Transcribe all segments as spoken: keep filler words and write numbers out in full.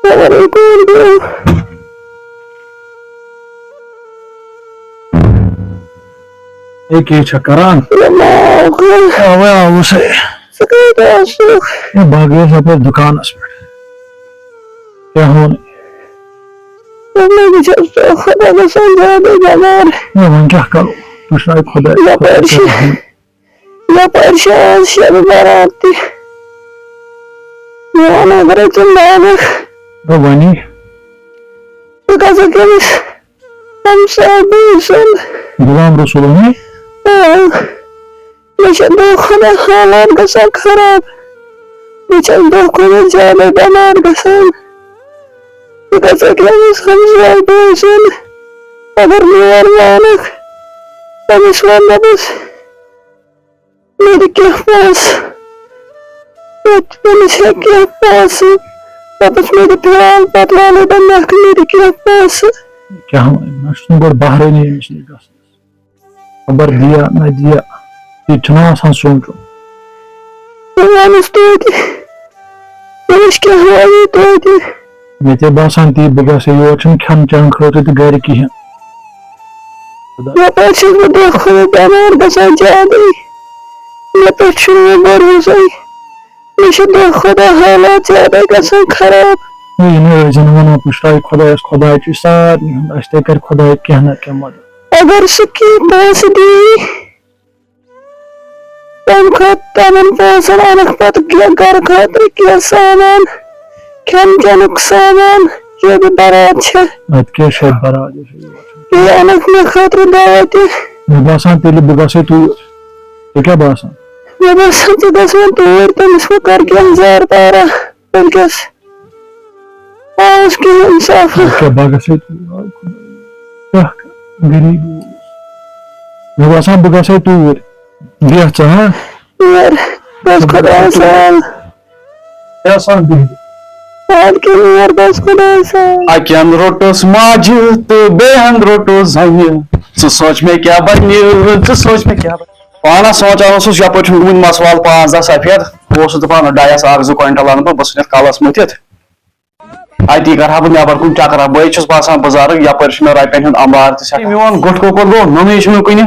خبر یہِ کوٚر گوٚو۔ ہے، کیٛاہ چھا کران؟ یہِ ما آو کانٛہہ؟ اَوے آوُس ہے۔ ژٕ کَتہِ اوسُکھ؟ ہے، بہٕ گٔیَس یَپٲرۍ دُکانَس پٮ۪ٹھ۔ کیٛاہ ووٚن؟ دوٚپمَے، بہٕ چھَس خۄدا گژھان زیادَے بٮ۪مار۔ ہے، وۄنۍ کیٛاہ کَرو؟ وٕچھناوِ خۄداے۔ یَپٲرۍ چھِ، یَپٲرۍ چھِ آز شبِ برات تہِ۔ مےٚ ووٚن، اَگَرے ژٕ مانَکھ۔ ہے، وَنی۔ بہٕ گژھٕ کٔمِس؟ ہمساے بوے سُنٛد۔ غلام رسول احمد؟ آ۔ مےٚ چھِ دۄہ کھۄتہٕ دۄہ حالات گژھان خراب۔ بہٕ چھَس دۄہ کھۄتہٕ دۄہ زیادَے بٮ۪مار گژھان۔ بہٕ گژھٕ أکِس ہمساے بوے سُنٛد۔ اگر میون مانَکھ، تٔمِس وَنہٕ بہٕ، مےٚ دِ کینٛہہ پونٛسہٕ۔ تہٕ تٔمِس ہیٚکہِ کینٛہہ پونٛسہٕ۔ دَپَس، مےٚ دِ فِلحال پَتہٕ والَے بہٕ نَکھٕ، مےٚ دِ کینٛہہ پونٛسہٕ۔ کیٛاہ وَنہٕ؟ مےٚ چھُنہٕ گۄڈٕ بہرٲنی أمِس نِش گژھنَس۔ خبر دِیا نہ دِیا، یہِ تہِ چھُنہ آسان سونٛچُن۔ بہٕ وَنَس توتہِ، أمِس کیٛاہ وَنہٕ توتہِ؟ مےٚ تہِ باسان تی، بہٕ گژھٕ یور، چھُنہٕ کھٮ۪ن چٮ۪ن خٲطرٕ تہِ گرِ کِہیٖنۍ۔ خدا۔ یَپٲرۍ چھَس بہٕ دۄہ کھۄتہٕ دۄہ بٮ۪مار گژھان زیادَے۔ مےٚ پٮ۪ٹھ چھُنہٕ وۄنۍ بھروسَے۔ مےٚ چھِ دۄہ کھۄتہٕ دۄہ حالات زیادَے گژھان خراب۔ ہے، یہِ نہٕ ٲسۍ زَن وَنان، پُشراوِ خۄدایَس، خۄداے چھُ سارنٕے ہُنٛد، اَسہِ تہِ کَرِ خۄداے کینٛہہ نَتہٕ کینٛہہ مَدد۔ اگر سُہ کینٛہہ پونٛسہٕ دِیہِ، تَمہِ کھۄتہٕ تِمَن پونٛسَن اَنَکھ پَتہٕ کینٛہہ گَرٕ خٲطرٕ کینٛہہ سامان، کھٮ۪ن چٮ۪نُک سامان، ییٚلہِ برات چھےٚ۔ اَدٕ کیٛاہ چھِ اَتہِ برات؟ یہِ چھِ یور۔ بیٚیہِ اَنَکھ مےٚ خٲطرٕ دوا تہِ۔ مےٚ باسان، تیٚلہِ بہٕ گژھٕ توٗرۍ۔ ژےٚ کیٛاہ باسان؟ مےٚ باسان، ژٕ گژھ وۄنۍ توٗرۍ، تٔمِس مہ کَر کینٛہہ زارٕ پارا، تٔمۍ کیٛاہ اوس کینٛہہ اِنصاف۔ اَدٕ کیٛاہ، بہٕ گژھٕ توٗرۍ۔ کیٛاہ غریٖب اوس۔ مےٚ باسان، بہٕ گژھٕ توٗرۍ۔ بیٚہہ ژٕ، ہا؟ یار، بس خۄدایَس حوال۔ کیٛاہ سان بِہِتھ؟ اَدٕ کیٛاہ نہٕ یار، بس خۄدایَس حوال۔ اَکہِ اَنٛدٕ روٚٹُس ماجہِ تہٕ بیٚیہِ اَنٛدٕ روٚٹُس زَنہِ۔ ژٕ سونٛچ مےٚ کیٛاہ بَنہِ، ژٕ سونٛچ مےٚ کیٛاہ بَنہِ۔ پانَس سونٛچان اوسُس، یَپٲرۍ چھُم گوٚمُت مسوال پانٛژھ دَہ سفید۔ بہٕ اوسُس دَپان، ڈایَس اَکھ زٕ کویِنٹَل اَنہٕ بہٕ، بہٕ ژھٕنَتھ کَلَس مٔتھِتھ۔ اَتی کَرٕ ہا بہٕ نٮ۪بَر کُن چَکرا۔ بہٕ ہے چھُس باسان بُزرٕگ، یَپٲرۍ چھُ مےٚ رۄپیَن ہُنٛد اَمبار تہِ سٮ۪ٹھاہ۔ میون گُٹہٕ کۄکُر گوٚو، نوٚنُے چھُنہٕ کُنہِ۔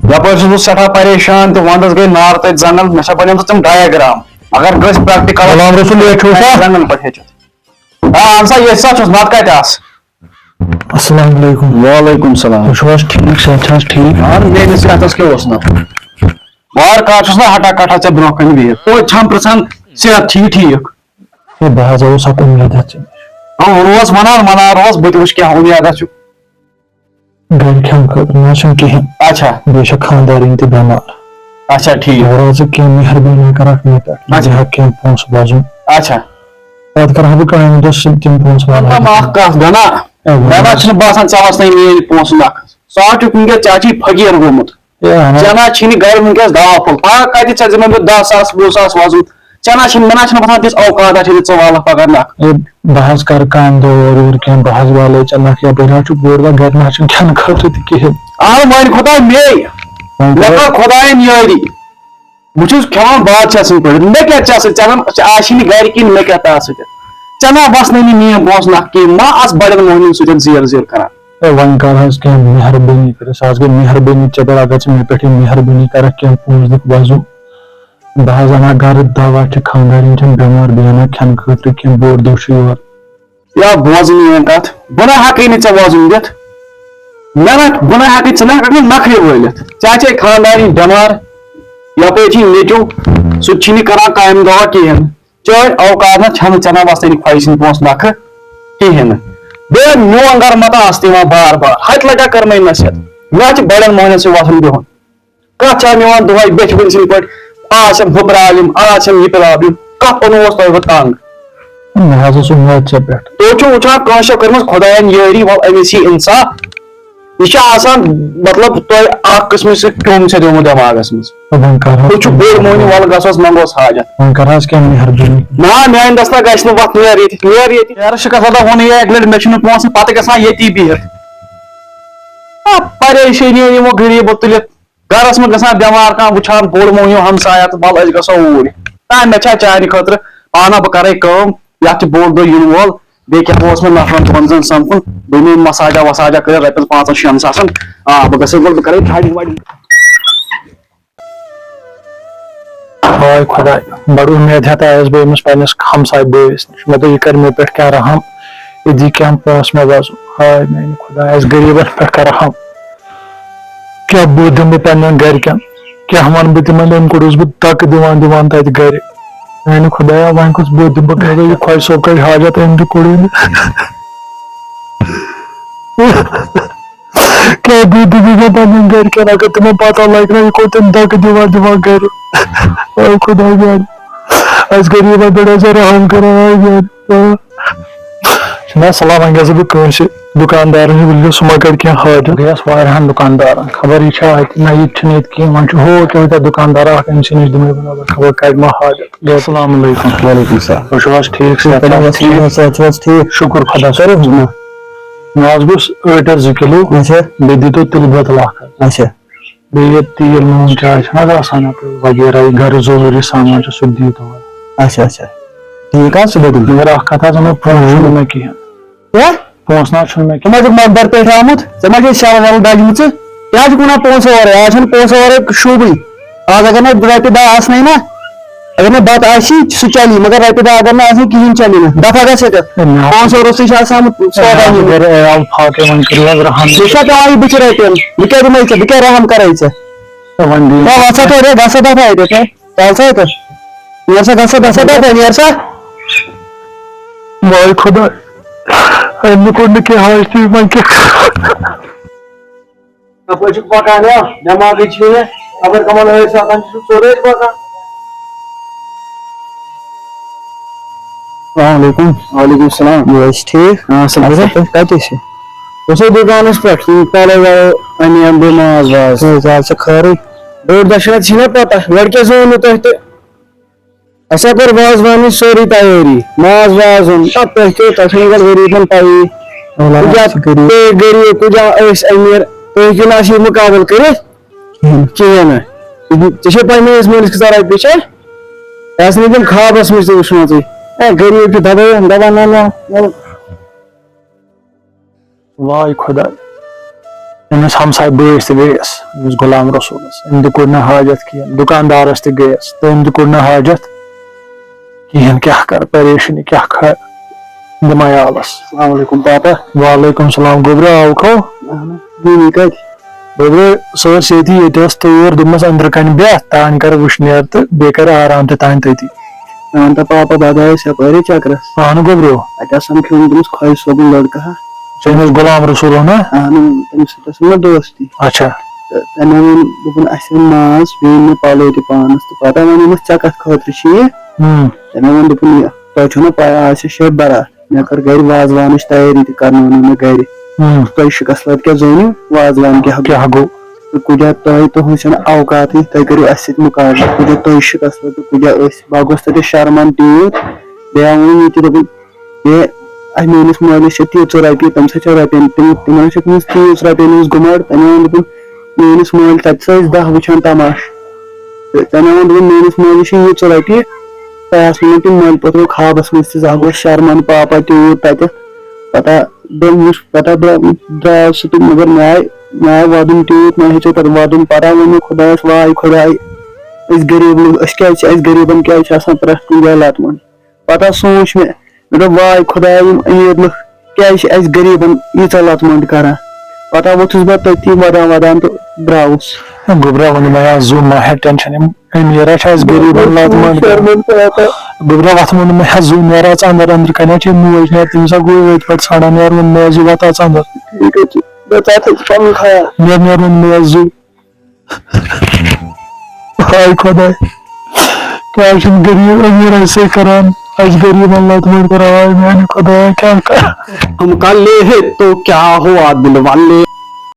یَپٲرۍ چھُس بہٕ سٮ۪ٹھاہ پریشان تہٕ وَندَس گٔے نارٕ تَتہِ زنٛگَن۔ مےٚ چھا بَنیمٕژ تِم ڈایگرام۔ اگر گٔژھۍ پرٛٮ۪کٹِکَل غلام رسول، ییٚتہِ چھُو سا؟ زنٛگَن پٮ۪ٹھ ہیٚچھِتھ۔ آ، اَہَن سا، ییٚتہِ سا چھُس، نَتہٕ کَتہِ آس؟ السلام علیکم۔ وعلیکم السلام۔ تُہۍ چھِو حظ ٹھیٖک؟ صحت چھا حظ ٹھیٖک؟ اَہَن، میٛٲنِس صحتَس کیٛاہ اوس نہٕ؟ وارٕ کار چھُس نا ہٹا کٹھا ژےٚ برٛونٛہہ کَنہِ بِہِتھ۔ توتہِ چھَم پرٛژھان، صحت چھُے ٹھیٖک؟ ہے، بہٕ حظ اوسُس اَکھ اُمیدَس ژےٚ نِش۔ آ، روز وَنان، وَنان روز، بہٕ تہِ وٕچھِ کیٛاہ اُمیدَس چھُ۔ گرِ کھٮ۪نہٕ خٲطرٕ نہ حظ چھُنہٕ کِہیٖنۍ۔ اچھا۔ بیٚیہِ چھےٚ خانٛدارِنۍ تہِ بٮ۪مار۔ اچھا، ٹھیٖک۔ بہٕ روزٕ کینٛہہ مہربٲنی کَرَکھ مےٚ پٮ۪ٹھ، بہٕ اچھا۔ دِہَکھ کینٛہہ پونٛسہٕ وۄزُم۔ اچھا۔ پَتہٕ کَرٕ ہا بہٕ کامہِ دۄہ سُہ تِم پونٛسہٕ وۄنۍ والہٕ ہا بہٕ۔ اَکھ کَتھ، دَنا۔ اے، وَن دَنا حظ۔ چھُنہٕ باسان ژےٚ وَسنَے میٛٲنۍ پونٛسہٕ نَکھٕ۔ ژٕ آٹُک وٕنکیٚس، ژےٚ چھُے فقیٖر گوٚمُت۔ اے، اَہَن حظ۔ ژےٚ نہ چھُے نہٕ گرِ وٕنکیٚس دوا پھوٚل۔ پَگاہ کَتہِ ژےٚ دِمَے بہٕ دَہ ساس، وُہ ساس وۄزُم؟ ژےٚ نہ چھُے، مےٚ نہ چھُنہٕ باسان تِژھ اوقاتا چھے نہٕ ژٕ والَکھ پَگاہ نَکھٕ۔ اے، بہٕ حظ کَرٕ کامہِ دۄہ اورٕ یورٕ کینٛہہ، بہٕ حظ والَے ژےٚ نَکھٕ، یَپٲرۍ حظ چھُ بوٚڑ دۄہ، گرِ نہ حظ چھُنہٕ کھٮ۪نہٕ خٲطرٕ تہِ کِہیٖنۍ۔ اَہَن وۄنۍ خۄداے مے، وۄنۍ مےٚ خۄداے کَر خۄدایَن یٲری۔ بہٕ چھُس کھٮ۪وان بادشاہ سٕنٛدۍ پٲٹھۍ۔ مےٚ کیٛاہ ژےٚ سۭتۍ؟ ژےٚ نہ، ژےٚ آسی نہٕ گرِ کِہیٖنۍ، مےٚ کیٛاہ تَس سۭتۍ؟ ژےٚ نہ وَسنَے نہٕ میٛٲنۍ پونٛسہٕ نَکھٕ کِہیٖنۍ، ما آس بَڑٮ۪ن مۄہنِوٮ۪ن سۭتۍ زیٖر زیٖر کران۔ اے، وۄنۍ کر حظ کینٛہہ مہربٲنی کٔرِتھ، سُہ حظ گٔے مہربٲنی ژےٚ پٮ۪ٹھ، اگر ژٕ مےٚ پٮ۪ٹھ یہِ مہربٲنی کرکھ، کینٛہہ پونٛسہٕ دِکھ وۄزُم۔ بہٕ حظ اَنہٕ ہا گرٕ دوا، چھِ خانٛدارِنۍ چھَم بٮ۪مار، بیٚیہِ اَنہٕ ہا کھٮ۪نہٕ خٲطرٕ کینٛہہ، بوٚڑ دۄہ چھُ یور۔ یا بوز میٛٲنۍ کَتھ، بہٕ نہ ہٮ۪کَے نہٕ ژےٚ وۄزُم دِتھ۔ مےٚ نہ، بہٕ نہ ہٮ۪کَے، ژٕ نہ ہٮ۪کَکھ نہٕ نَکھٕے وٲلِتھ۔ ژےٚ چھے خانٛدارِنۍ بٮ۪مار، یَپٲرۍ چھُے نیٚچوٗ، سُہ تہِ چھُے نہٕ کران کامہِ دۄہا کِہیٖنۍ۔ چٲنۍ اوقات نہ چھَنہٕ، ژےٚ نہ وَسنے نہٕ خۄشہِ سٕنٛدۍ پونٛسہٕ نَکھٕ کِہیٖنۍ نہٕ۔ بیٚیہِ میون گَرٕ مَتہ آس تہِ یِوان بار بار، ہَتہِ لَٹہِ کٔر مےٚ نصیحت، مےٚ چھِ بَڑٮ۪ن مۄہنٮ۪ن سۭتۍ وۄتھُن بِہُن۔ کَتھ چھا میون دۄہَے بیٚچھِ وٕنۍ سٕنٛدۍ پٲٹھۍ؟ آز چھَم ہُہ پرٛابلِم، آز چھَم یہِ پرٛابلِم، کَتھ اوٚنوُس تۄہہِ بہٕ تنٛگ؟ مےٚ حظ ٲس اُمید ژےٚ پٮ۪ٹھ۔ تُہۍ چھِو وٕچھان، کٲنٛسہِ چھےٚ کٔرمٕژ خۄدایَن یٲری، وَلہٕ أمِس یی اِنصاف۔ یہِ چھِ آسان، مطلب، تۄہہِ اَکھ قٕسمٕچ سُہ کیوٚم چھےٚ دیُتمُت دٮ۪ماغَس منٛز۔ وۄنۍ کَر حظ تُہۍ چھِو بوٚڑ مۄہنیو، وَلہٕ گژھوس منٛگوس حاجت۔ وۄنۍ کَر حظ کینٛہہ مہربٲنی۔ نہ، میٛانہِ دَستہٕ گژھِ نہٕ وَتھ، نیر ییٚتہِ، نیر ییٚتہِ۔ یارٕ چھُکھ آسان دَپان، ووٚنُے اَکہِ لَٹہِ، مےٚ چھُنہٕ پونٛسہٕ، پَتہٕ گژھان ییٚتی بِہِتھ۔ آ، پریشٲنی یِمو غریٖبو تُلِتھ۔ گرس منٛز گژھان بٮ۪مار کانٛہہ، وٕچھان بوٚڑ مۄہنیو ہمسایہ تہٕ وَلہٕ أسۍ گژھو اوٗرۍ۔ تہٕ مےٚ چھا چانہِ خٲطرٕ پانہ بہٕ کرے کٲم، یتھ چھُ بوٚڑ دۄہ یِنہٕ وول، بیٚیہِ کیٛاہ اوس مےٚ نفرن دۄن زن سمکھُن، بہٕ نِمہٕ مساجا وساجا کٔرِتھ رۄپین پانٛژن شٮ۪ن ساسن۔ آ، بہٕ گژھٕ گۄڈٕ، بہٕ کرے ٹھاڈی واڈی۔ ہاے خۄداے، بڑٕ اُمید ہٮ۪تھ آیس بہٕ أمِس پننِس ہمسایہِ بٲیِس نِش۔ مےٚ دوٚپ، یہِ کرِ مےٚ پٮ۪ٹھ کینٛہہ رحم، یہِ دی کینٛہہ پونٛسہٕ مےٚ وۄزُم۔ ہاے میانہِ خۄدایا، اَسہِ غریٖبن پٮ۪ٹھ کر رحم۔ کیٛاہ بُتھ دِمہٕ بہٕ پننٮ۪ن گرِکٮ۪ن؟ کیٛاہ وَنہٕ بہٕ تِمن؟ أمۍ کوٚرُس بہٕ دَکہٕ دِوان دِوان تَتہِ گرِ۔ میانہِ خۄدایا، وۄنۍ کُس بُتھ دِمہٕ بہٕ؟ مےٚ دوٚپ، یہِ خۄجہِ صٲب کَرِ حاجت، أمۍ تہِ کوٚڑُے نہٕ۔ کیٛاہ بُتھ دِمہٕ بہٕ پننٮ۪ن گرِکٮ۪ن؟ اگر تِمن پتہ لگہِ نا، یہِ کوٚر تٔمۍ دَکہٕ دِوان دِوان گرِ۔ اے خۄداے میانہِ، اَسہِ غریٖبن پٮ۪ٹھ ٲسۍ رحم کران، اے میانہِ۔ چھُنہ سلام، وۄنۍ گژھٕ بہٕ کٲنٛسہِ دُکاندارَس نِش، بہٕ دِمہٕ سُہ ما کَرِ کینٛہہ حٲجت۔ بہٕ گٔیَس واریاہَن دُکاندارَن، خبر یہِ چھا اَتہِ، نہ یہِ تہِ چھُنہٕ ییٚتہِ کینٛہہ، وۄنۍ چھُ ہُہ کیٛاہ ییٚتہِ دُکاندارا اَکھ، أمۍ سٕے نِش دِمَے بہٕ نظر، خبر کَڑِ ما حٲجت۔ السلام علیکم۔ وعلیکم السلام۔ تُہۍ چھِو حظ ٹھیٖک صحت چھا ٹھیٖک؟ شُکُر خۄدا صٲبَس کُن۔ مےٚ حظ گوٚژھ ٲٹَس زٕ کِلوٗ، اچھا۔ بیٚیہِ دیٖتو تِلہٕ بٲتَل اَکھ حظ۔ اچھا۔ بیٚیہِ یہِ تیٖل، نوٗن، چاے چھَنہٕ حظ آسان اَتھ وغیرہ، یہِ گَرٕ ضروٗری سامان چھُ، سُہ تہِ دِیِو تور۔ اچھا، اچھا۔ ٹھیٖک حظ، سُہ گوٚو تیٚلہِ۔ مگر اَکھ کَتھ حظ وَنو، پونٛسہٕ چھُنہٕ مےٚ کِہیٖنۍ۔ کیٛاہ؟ پونٛسہٕ نہ حظ چھُنہٕ مےٚ ژٕ ما چھُکھ مقبر پٮ۪ٹھ آمُت؟ ژےٚ ما چھے شَرَف وَرَف دَجمٕژٕ؟ یہِ حظ چھُکھ وَنان پونٛسہٕ وَرٲے، آز چھَنہٕ پونٛسہٕ وَرٲے شوٗبٕے۔ آز اگر نہٕ رۄپیہِ دَہ آسنَے نا، اگر نہٕ بَتہٕ آسی، سُہ چَلی، مگر رۄپیہِ دَہ اگر نہٕ آسن، کِہیٖنۍ چَلی نہٕ۔ دَفعہ گژھ ییٚتٮ۪تھ۔ ہے، مےٚ حظ پانٛژھ ساس روٚستُے چھُ آسان آمُت سودا نِنہِ۔ گرِ عیال فاقے، وۄنۍ کٔرِو حظ رحم۔ ژےٚ چھا پٮ۪وان یہِ بٕتھِ رۄپیَن؟ بہٕ کیٛاہ دِمَے ژےٚ؟ بہٕ کیٛاہ رحم کَرَے ژےٚ؟ ہے، وۄنۍ دِیِو۔ ہے، وَسا تھوڑا، گژھا دَفعہ ییٚتٮ۪تھ، ہے۔ ژَل سا ییٚتٮ۪تھ۔ نیر سا، گژھا دَفعہ، دَفعہ، نیر سا۔ واے خۄدا، أمۍ نہٕ کوٚر نہٕ کینٛہہ حاجتٕے، وۄنۍ کیٛاہ کَرٕ؟ کپٲرۍ چھُکھ پکان یا؟ دٮ۪ماغٕے چھُے نہٕ، خبر کمن ٲسۍ آسان چھُ سیوٚدُے پکان۔ السلام علیکم۔ وعلیکم السلام۔ یہِ حظ چھِ ٹھیٖک۔ آ، اَصٕل اَصٕل پٲٹھۍ۔ پٲٹھۍ۔ کَتہِ ٲسِو؟ اوسُس دُکانَس پٮ۪ٹھ، یِم پَلو وَلو اَنے اَمہِ دۄہ ماز واز۔ ہے، زیادٕ چھِ خٲرٕے۔ بٔڑ دۄہ چھِنہ، ژےٚ چھِی نہ پَتہ، گۄڈٕ کیٛاہ زون نہٕ تۄہہِ تہٕ؟ اَسہِ ہا کٔر وازوانٕچ سٲرٕے تیٲری، ماز واز اوٚن، تَتھ پٮ۪ٹھ تہِ، تۄہہِ چھُنہٕ گۄڈٕ غریٖبَن پَیی۔ اَہَن حظ، کُجا أسۍ چھِ غریٖب۔ پے غریٖب، کُجا أسۍ أمیٖر، تُہۍ ہیٚکِو نہٕ اَسہِ یہِ مُقابلہٕ کٔرِتھ کِہیٖنۍ۔ کِہیٖنۍ نہٕ۔ ژےٚ چھےٚ پَے میٛٲنِس مٲلِس کۭژاہ رۄپیہِ چھےٚ؟ یہِ آسہٕ نہٕ تِم خوابَس منٛز تہِ وٕچھمٕژٕے۔ ہے، غریٖب چھُ دَپان، دَپان، نہ، نہ، نہ۔ واے خۄداے، أمِس ہمساے بٲیِس تہِ گٔیَس، أمِس غلام رسولس، أمۍ تہِ کوٚر نہٕ حاجت کینٛہہ، دُکاندارس تہِ گٔیَس تہٕ أمۍ تہِ کوٚر نہٕ حاجت کِہیٖنۍ۔ کیٛاہ کَرٕ، پریشٲنی کیٛاہ کَرٕ دِمہٕ عیالس۔ السلام علیکم پاپا۔ وعلیکم السلام۔ گوٚبرا، آوُکھ ہو؟ اہن حظ۔ بیبی کَتہِ؟ گوٚبرا، سۄ ٲس ییٚتی، ییٚتہِ ٲس تۭر، دوٚپمَس أنٛدرٕ کَنہِ بیٚہہ، تانۍ کَرٕ وٕشنیر تہٕ بیٚیہِ کَرٕ آرام تہِ تانۍ تٔتی۔ ژٕ وَن تہٕ پاپا، بہٕ درٛایس یَپٲرۍ چکرس۔ اہنُو گوٚبرو۔ اَتہِ آو سَمکھیوم تٔمِس خۄجہِ صٲبُن لٔڑکہٕ ہا۔ ژےٚ أمِس غلام رسول وَنان؟ اہنُو، تٔمِس سۭتۍ ٲسٕم نہ دوستی۔ اچھا۔ تہٕ تَمہِ ووٚن، دوٚپُن، اَسہِ أنۍ ماز، بیٚیہِ أنۍ مےٚ پَلو تہِ پانَس۔ تہٕ پَتہٕ ووٚنمَس، ژےٚ کَتھ خٲطرٕ چھِ یہِ؟ ہُم۔ تَمہِ ووٚن، دوٚپُن، یہِ، تۄہہِ چھُو نہ پَے، آز چھِ شب بَرات۔ مےٚ کٔر گَرِ وازوانٕچ تیٲری تہِ، کَرنٲونَے مےٚ گَرِ۔ ہُم۔ تۄہہِ شِکَس لَتہِ کیٛاہ زٲنِو وازوان کیٛاہ گوٚو؟ کیٛاہ گوٚو؟ تہٕ کُجا تۄہہِ، تُہٕنٛز چھَنہٕ اوقاتٕے، تُہۍ کٔرِو اَسہِ سۭتۍ مُقابلہٕ۔ کُجا تُہۍ شِکَس لَتہِ، کُجا أسۍ؟ بہٕ ہا گوس تَتہِ شرمان تیوٗت۔ بیٚیہِ آو وۄنۍ یہِ تہِ دوٚپُن، ہے، اَسہِ میٛٲنِس مٲلِس چھِ تیٖژٕ رۄپیہِ، تٔمِس چھِ رۄپیَن، تِم، تِمَن چھِ تٔمِس تیٖژ رۄپیَن ہٕنٛز گُمَٹ۔ تَمہِ ووٚن دوٚپُن، میٛٲنِس مٲلۍ، تَتہِ چھِ أسۍ دَہ وٕچھان تماشہٕ۔ تہٕ تَمہِ ووٚن دوٚپُن، میٛٲنِس مٲلِس چھِ ییٖژٕ رۄپیہِ، تۄہہِ آسنو نہٕ تِم مٲلۍ پوٚتُس خوابَس منٛز تہِ زانٛہہ۔ گوٚو شرمان پاپا تیوٗت تَتہِ۔ پَتہٕ دوٚپمَس، پَتہٕ درٛا-، درٛاو سُہ تہٕ مگر مےٚ آے، مےٚ آے وَدُن تیوٗت، مےٚ ہیٚژے تَتھ وَدُن۔ پَتہٕ آو ووٚنمُت خۄدایَس، واے خۄداے، أسۍ غریٖب لُکھ، أسۍ کیٛازِ چھِ، اَسہِ غریٖبَن کیٛازِ چھِ آسان پرٛٮ۪تھ کُنہِ جایہِ لَتہٕ منٛز؟ پَتہٕ آو سونٛچ مےٚ، مےٚ دوٚپ، واے خۄدایا، یِم أمیٖر لُکھ کیٛازِ چھِ اَسہِ غریٖبَن ییٖژاہ لَتہٕ منٛڈ کَران؟ پَتہٕ ووٚتھُس بہٕ تٔتی وَدان وَدان تہٕ درٛاوُس۔ گوٚبرا، ووٚن مےٚ، آ، زُو مہ ہےٚ ٹٮ۪نشَن، یِم أمیٖر ہا چھِ اَسہِ غریٖبَن لَتہٕ منٛڈ کَران۔ شرمن پاپا۔ گوٚبرا، وَتھ ووٚن مےٚ، ہا، زُو نیر حظ اَندَر، أنٛدرٕ کَنہِ حظ چھِ یِم موج نیر، تٔمِس ہا گوٚو أتھۍ پٮ۪ٹھ ژھانٛڈان، نیر ووٚن مےٚ، زُو وَتھ حظ اَندَر۔ ٹھیٖک حظ چھُ، بہٕ ژَٹہٕ حظ پَنُن خیال۔ نیر، نیر ووٚن مےٚ، زُو۔ ہاے خۄداے، کیٛازِ چھِنہٕ غریٖب أمیٖر اَسہِ سۭتۍ کران؟ اَسہِ غریٖبَن لَتہٕ مٔنٛڈۍ کران، ہاے میٛانہِ خۄدایا، کیٛاہ کرٕ؟ ہم کالے ہے تو کیا ہوا دل والے۔